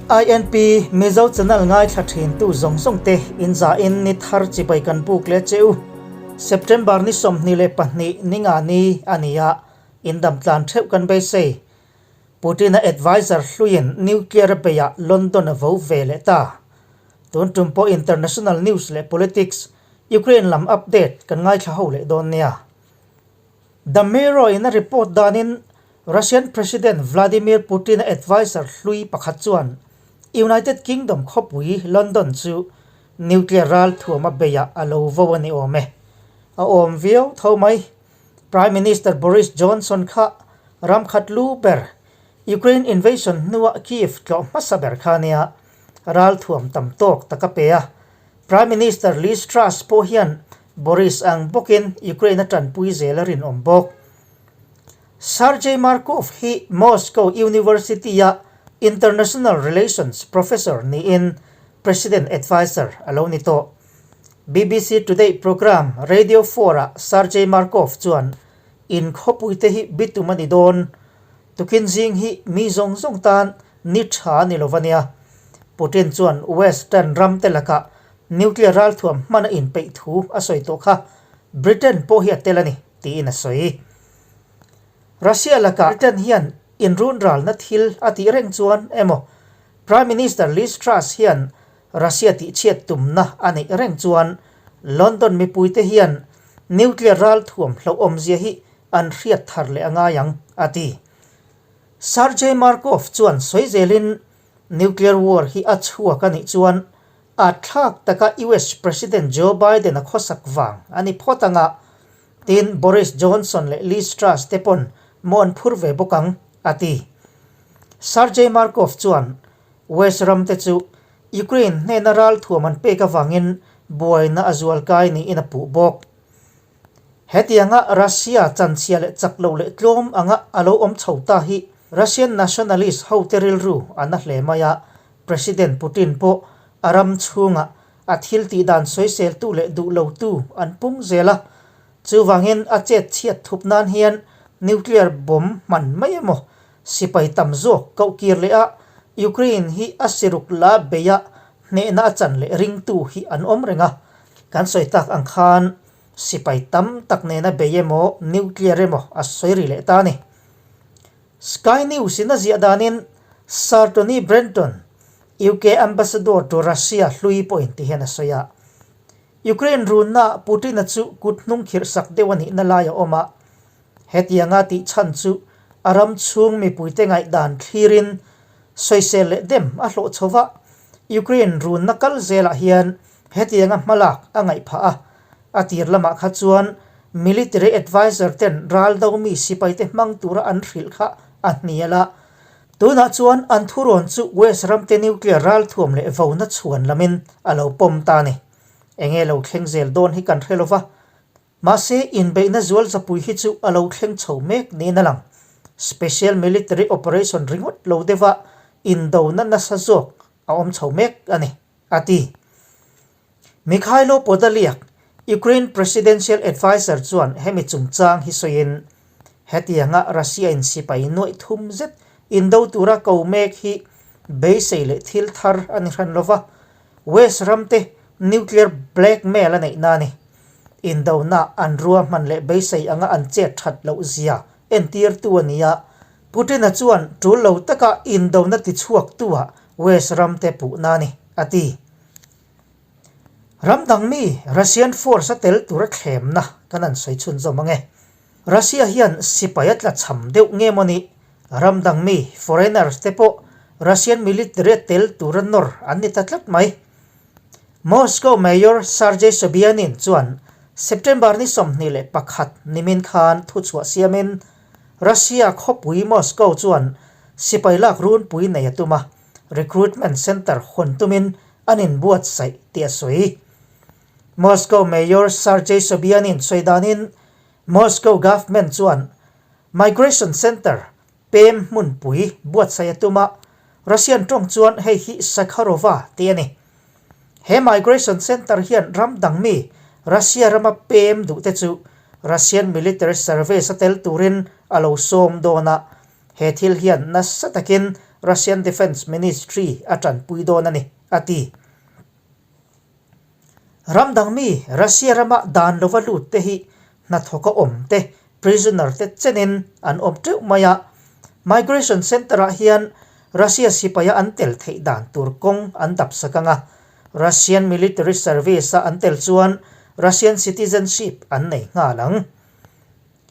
INP Mizo channel ngaithla thin tu zawng zawng te in za in ni thar chibai kan buk leh che u. September ni 22 ninga ni a ni a, in dam tlan theuh kan beisei. Putin-a adviser hluiin nuclear a beihah London a vo ve leh ta. Tun tum pawh international news leh politics, Ukraine lam update kan ngaithla ho leh dawn nia. The Mirror in a report danin Russian President Vladimir Putin-a adviser hlui pakhat chuan United Kingdom khawpui London chu nuclear ral thuam a beihah a lo vo a ni awm e. A awm viau tho mai. Prime Minister Boris Johnson kha ram khat lu ber Ukraine invasion hnuah Kyiv tlawh hmasa ber kha nia ral thuam tam tawk tak a pe a. Prime Minister Liz Truss pawh hian Boris ang bawkin Ukraine a tanpui zel a rinawm bawk. Sergei Markov hi Moscow University-a International Relations Professor niin President Adviser a lo ni tawh. BBC Today programme Radio 4-ah Sergei Markov chuan in khawpuite hi bitum a ni dawn. Tukin zing hi mi zawng zawng tan ni tha a ni lo va nia. Putin chuan Western ramte lakah nuclear ralthuam hman a inpeih thu a sawi tawh kha Britain pawh hi a tel a ni, tiin a sawi. Russia lakah Britain hian inrun ralna thil a tih reng chuan emaw Prime Minister Liz Truss hian Russia tihchhiat tumna a neih reng chuan London mipuite hian nuclear ralthuam hlauhawmzia hi an hriat thar leh a ngai ang, a ti. Sergei Markov chuan sawi zelin nuclear war hi a chhuak a nih chuan a thlak taka US President Joe Biden a khawsak vang a ni phawt ang a, tin Boris Johnson leh Liz Truss te pawn maw an phur ve bawk ang, a ti. Sergei Markov chuan West ram te chu Ukraine hnena ralthuam an pek avangin buaina a zualkai niin a puh bawk. Hetianga Russia chanchhia leh chak lo leh tlawm anga a lo awm chho ta hi Russian nationalist hote rilru a na hle mai a, President Putin pawh a ram chhungah a thil tih dan sawiseltu leh duh lotu an pung zel a, chuvangin a chet chhiat thup nan hian nuclear bomb hman mai emaw sipai tam zawk koh kir leh a, Ukraine hi a siruk la beia hnehna a chan leh ringtu hi an awm reng a, kan sawi tak ang khan sipai tam tak nena bei emaw nuclear emaw a sawi ri leh ta a ni. Sky News in a ziah danin Sir Tony Brenton, UK Ambassador to Russia hlui pawhin ti hian a sawi a, Ukraine runna Putin-a chu kut hnung khirh sak deuh a nihna lai a awm a, Hetianga tih chhan chu a ram chhung mipuite ngaihdan thlirin sawisel leh dem a hlawh chho va, Ukraine runna kal zelah hian hetianga hmalak a ngaih phah a. A tir lamah kha chuan military adviser ten ral do mi sipaite hmang tura an hrilh kha a hnial a. Tunah chuan an thurawn chu West ramte nuclear ralthuam leh vona chhuan lamin a lo pawm ta a ni. Enge lo thleng zel dawn hi kan hre lo va, Mahse, inbeihna zual zapui hi chu a lo thleng chho mek niin a lang. Special Military Operation ringawt lo deuha indona nasa zawk a awm chho mek a ni, a ti. Mykhailo Podolyak, Ukraine Presidential Adviser chuan hemi chungchang hi sawiin, Hetianga Russia-in sipai nuaih thum zet indo tura ko mek hi beisei leh thil thar a ni hran lova, West ramte nuclear blackmail a neihna a ni. Indona an ruahman leh beisei anga an chet that loh zia entirtu a ni a, Putin-a chuan tul lo taka indona tichhuaktu-ah West ramte puhna a ni, a ti. Ram dang mi Russian force a tel tura thlemna kan han sawi chhunzawm ang e. Russia hian sipai a tlachham deuh nge maw ni? Ram dang mi, foreigners, te pawh Russian military a tel tura nawr an ni ta tlat mai. Moscow Mayor Sergei Sobyanin chuan September ni 21 nimin khan thuchhuah siamin Russia khawpui Moscow chuan sipai lak runpui nei a tum a, recruitment center hawn tumin an inbuatsaih tih a sawi. Moscow Mayor Sergei Sobyanin sawi danin Moscow government chuan migration center Pem hmunpui buatsaih a tum a, Russian tawng chuan hei hi Sakharova tih a ni. He migration center hian ram dang mi Russia rama pem duh te chu Russian military service a tel turin a lo sawm dawn a, he thil hian nasa takin Russian Defence Ministry a tanpui dawn a ni, a ti. Ram dang mi Russia rama dan lova lut te hi hnathawka awm te, prisoner te chenin an awm teuh mai a. Migration Centre-ah hian Russia sipaia an tel theih dan tur kawng an dap sak ang a. Russian military service-a an tel chuan Russian citizenship an nei nghal ang.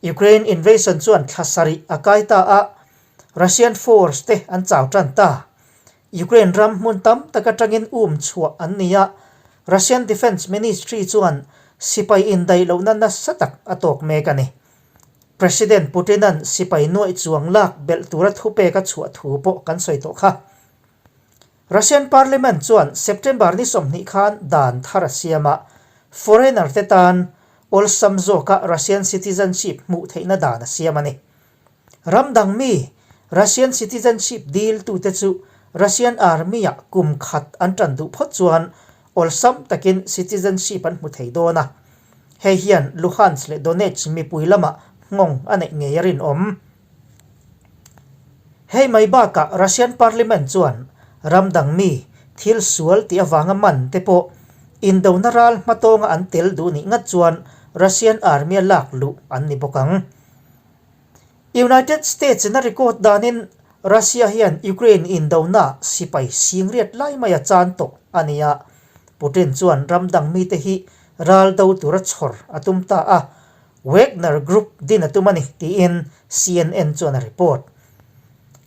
Ukraine invasion chuan thla sarih a kai ta a, Russian force te an chau tan ta. Ukraine ram hmun tam tak atangin um chhuah an ni a, Russian Defence Ministry chuan sipai indaih lohna nasa tak a tawk mek a ni. President Putin-a'n sipai nuaih chuang lak belh tura thupek a chhuah thu pawh kan sawi tawh kha. Russian Parliament chuan September ni 20 khan dan thar a siam a, foreigner te tan awlsam zawka Russian citizenship hmuh theihna dan a siam a ni. Ram dang mi Russian citizenship dil tute chu Russian Army-ah kum khat an tan duh phawt chuan awlsam takin citizenship an hmu thei dawn a. Hei hian Luhansk leh Donetsk mipui lamah nghawng a neih ngei a rinawm. Hei mai bakah Russian Parliament chuan ram dang mi thil sual tih avanga man te pawh indona ral hmatawnga an tel duh nih ngat chuan Russian Army-a lak luh an ni bawk ang. United States in a record danin Russia hian Ukraine indona sipai singriat lai mai a chan tawh a ni a, Putin chuan ram dang mite hi ral do tura chhawr a tum ta a, Wagner Group din a tum a ni tiin CNN chuan a report.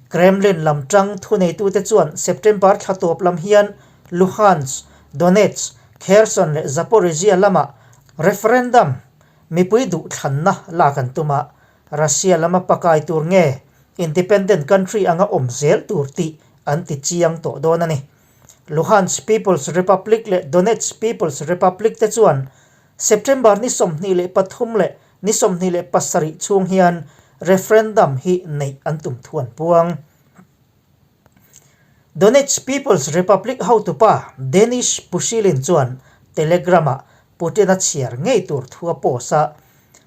Kremlin lam tang thuneitute chuan September thla tawp lam hian Luhansk, Donetsk, Kherson leh Zaporizhzhia lamah referendum Mipui duhthlanna lak an tum a, Russia lama pakai tur nge independent country anga awm zel tur tih an ti chiang tawh dawn a ni. Luhansk People's Republic leh Donetsk People's Republic te chuan September ni 23 leh ni 27 chhung hian referendum hi neih an tum thu an puang. Donetsk People's Republic hotupa Denis Pushilin chuan Telegram-ah Putin-a chhiar ngei tur thu a post a,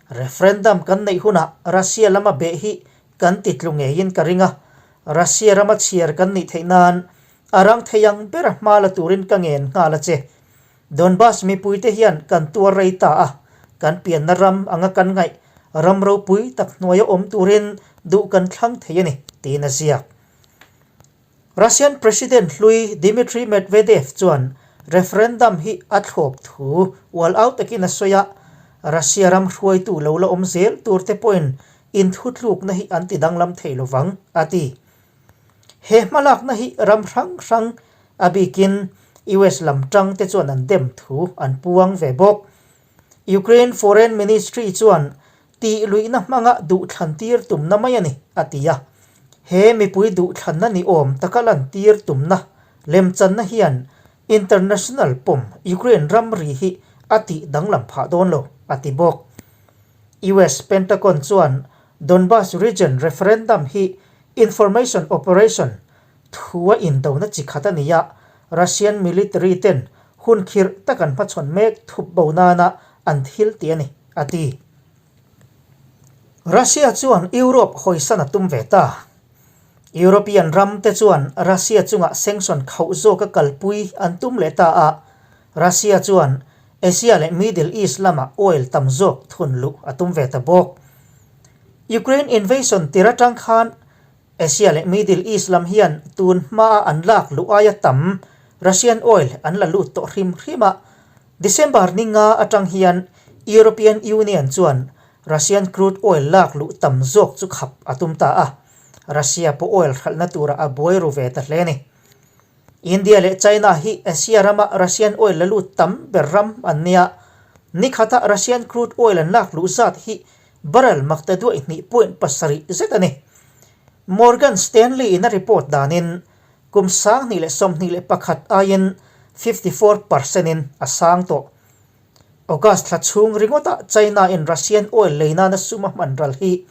Referendum kan neih hunah Russia lama beh hi kan ti tlu ngeiin ka ring a, Russia rama chhiar kan nih theih nan a rang thei ang bera hma la turin ka ngen nghal a che. Donbas mipuite hian kan tuar rei ta a, kan pianna ram anga kan ngaih ram ropui tak hnuaia awm turin duh kan thlang thei a ni, tiin a ziak. Russian President hlui Dmitry Medvedev chuan referendum hi a thlawp thu ual au takin a sawi a, Russia ram hruaitu lo la awm zel turte pawhin inthutlukna hi an ti danglam thei lovang, a ti. He hmalakna hi ram hrang hrang, a bikin US lam tangte chuan an dem thu an puang ve bawk. Ukraine Foreign Ministry chuan tih luihna hmanga duhthlan tir tumna mai a ni, a ti a. He mipui duhthlanna ni awm taka lantir tumna lemchanna hian international pawm Ukraine ramri hi a tih danglam phah dawn lo, a ti bawk. US Pentagon chuan Donbas region referendum hi information operation thua indona chi khat a ni a, Russian military ten hun khirh tak an hmachhawn mek thup bo nana an thil tih a ni, a ti. Russia chuan Europe hawisan a tum ve ta. European ram te chuan Russia chungah sanction khauh zawka kalpui an tum leh ta a, Russia chuan Asia leh Middle East lamah oil tam zawk thun luh a tum ve ta bawk. Ukraine invasion tir atang khan Asia leh Middle East lam hian tun hmaa an lak luh aia tam Russian oil an la lut tawh hrim hrim a. December ni nga atang hian European Union chuan Russian crude oil lak luh tam zawk chu khap a tum ta a. Russia pawh oil hralhna turah a buai ru ve ta hle a ni. India leh China hi Asia rama Russian oil la lut tam ber ram an nia. Ni khata Russian crude oil an lak luh zat hi barrel makta duaih hnih point pasarih zet a ni. Morgan Stanley in a report danin kum 2021 aiin 54% in a sang tawh. August thla chhung ringawtah China in Russian oil lei nana sum a hman ral hi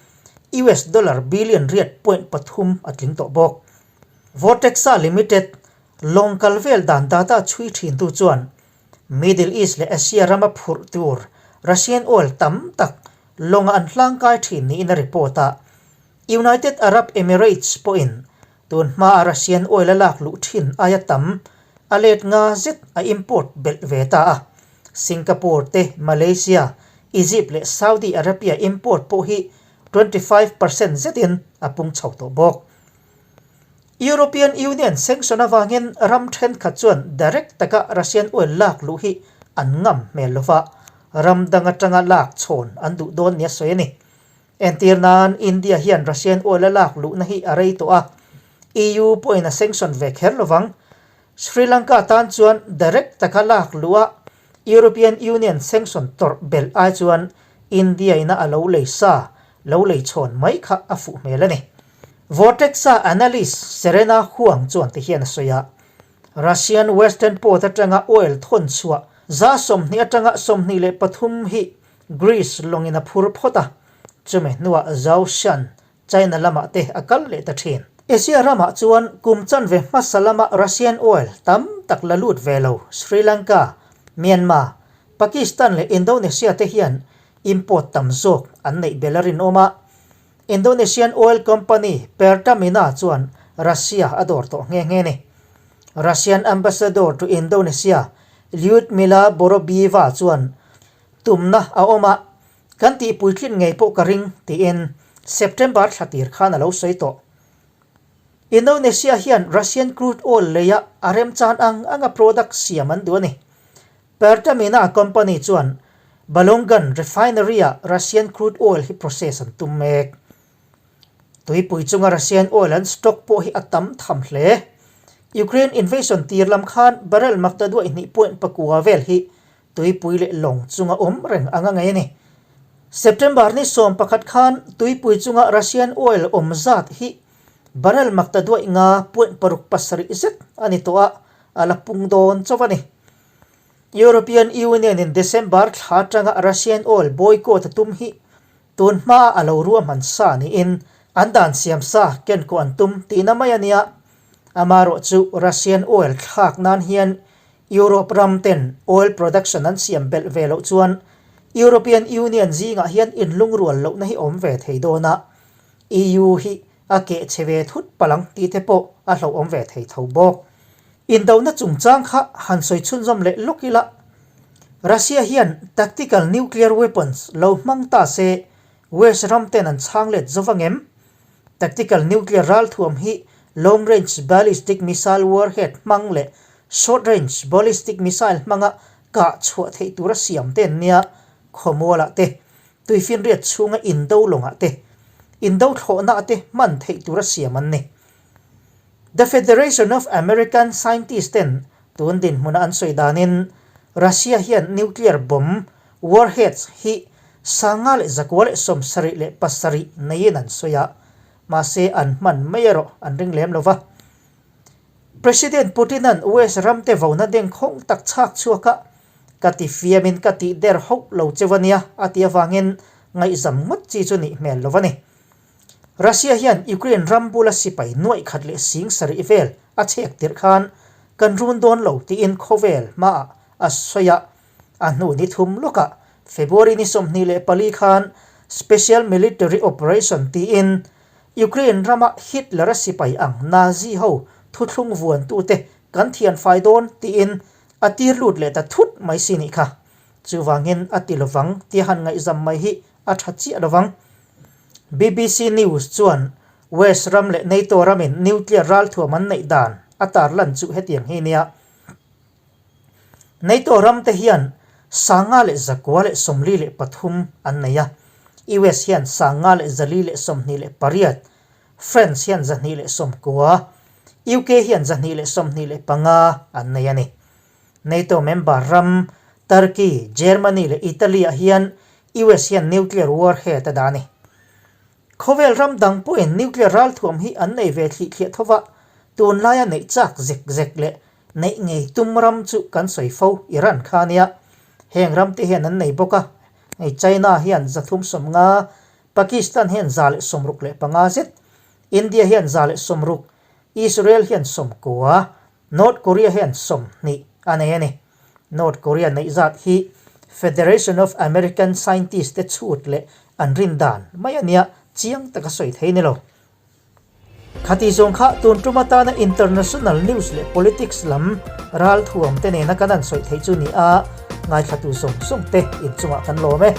US dollar billion riat point pathum a tling tawh bawk. Vortexa Limited lawng kal vel dan data chhui thintu chuan Middle East leh Asia rama phurh tur Russian oil tam tak lawngah an hlangkai thin niin a report a. United Arab Emirates pawhin Tun hmaa Russian oil a lak luh thin aia tam a let nga zet a import belh ve ta a. Singapore te, Malaysia, Egypt leh Saudi Arabia import pawh hi 25% zetin a pung chho tawh bawk. European Union sanction avangin ram thenkhat chuan direct taka Russian oil lak luh hi an ngam hmel lova, ram dang atanga lak chhawn an duh dawn nia sawi a ni. Entir nan India hian Russian oil a lak luhna hi a rei tawh a, EU pawhin a sanction ve kher lovang. Sri Lanka tan chuan direct taka lak luh a European Union sanction tawrh belh ai chuan India ina a lo lei sa lo lei chhawn mai kha a fuh hmel a ni. Vortexa analyst Serena Huang chuan ti hian a sawi a, Russian Western Port atanga oil thawn chhuah 20% atanga 23 hi Greece lawngin a phur phawt a, chumi hnuah Zhoushan, China lamah te a kal leh ta thin. Asia ramah chuan kum chanve hmasa lama Russian oil tam tak la lut ve lo Sri Lanka, Myanmar, Pakistan leh Indonesia te hian import tam zawk an neih belh a rinawm a. Indonesian oil company Pertamina chuan Russia a dawr tawh nghe nghe a ni. Russian ambassador to Indonesia Lyudmila Vorobieva chuan tumna a awm a, kan tihpuitlin ngei pawh ka ring tiin September thla tir khan a lo sawi tawh. Indonesia hian Russian crude oil leia a remchan ang anga product siam an duh a ni. Pertamina company chuan Balongan refinery-ah Russian crude oil hi process an tum mek. Tuipui chunga Russian oil an stock pawh hi a tam tham hle. Ukraine invasion tir lam khan barrel maktaduaih hnih point pakua vel hi tuipui leh lawng chunga awm reng anga ngei a ni. September ni 11 khan tuipui chunga Russian oil awm zat hi barrel maktaduaih nga point paruk pasarih zet a ni tawh a, a la pung dawn chauh a ni. European Union in December thla atanga Russian oil boycott a tum hi tun hmaa a lo ruahman sa niin an dan siam sa ken kawh an tum tihna mai a nia. Amaherawh chu Russian oil thlak nan hian Europe ram ten oil production an siam belh ve loh chuan European Union zingah hian inlungrual lohna hi awm ve thei dawn a, EU hi a keh chhe ve thut palh ang tih te pawh a hlauhawm ve thei tho bawk. Indona chungchang kha han sawi chhunzawm leh lawk ila, Russia hian tactical nuclear weapons lo hmang ta se West ram ten an chhang let zo vang em? Tactical nuclear ralthuam hi long range ballistic missile warhead hmang leh short range ballistic missile hmanga kah chhuah theih tura siam te an nia, khawmualah te Tuifinriat chhunga indo lawngah te, indo thlawhnaah te hman theih tura siam an ni. The Federation of American Scientists ten tun dinhmuna an sawi danin Russia hian nuclear bomb, warheads, hi 1977 neiin an sawi a, mahse an hman mai erawh an ring lem lo va. President Putin-a'n US ramte vona dengkhawng tak chhak chhuak a, Ka ti fiamin ka tih der hauh lo cheu a nia, a ti avangin ngaihzam ngawt chi chu nih hmel lo a ni. Russia hian Ukraine ram bula sipai nuaih khat leh sing sarih vel a chhek tirh khan kan run dawn lo tiin khawvel hmaah a sawi a, a hnu ni thum lawkah February ni 24 khan Special Military Operation tiin Ukraine rama Hitler-a sipai ang Nazi ho thuthlung vuantute kan thianfai dawn tiin A tir lut leh ta thut mai si nih kha. Chuvangin a ti lovang tia han ngaihzam mai hi a tha chiah lovang. BBC News chuan West ram leh NATO ramin nuclear ralthuam an neih dan a tarlan chu hetiang hi nia. NATO ram te hian 5143 an nei a, US hian 5128, France hian 219, UK hian 225 an nei a ni. NATO member ram Turkey, Germany leh Italy ah hian US hian nuclear warhead a dah a ni. Khawvel ram dang pawhin nuclear ralthuam hi an nei ve thlih thliah tho va, tunlaia neih chak zek zek leh neih ngei tum ram chu kan sawi fo Iran kha a nia. Heng ram te hian an nei bawk a, hei China hian 350, Pakistan hian 165 zet, India hian 160, Israel hian 90, North Korea hian 20 a nei a ni. North Korea neih zat hi Federation of American Scientists te chhut leh an rin dan mai a nia, chiang taka sawi thei ni lo. Khati zawng kha tun tum atana international news leh politics lam ralthuam te nena kan han sawi theih chu ni a, ngaithlatu zawng zawng te inchungah kan lawm e.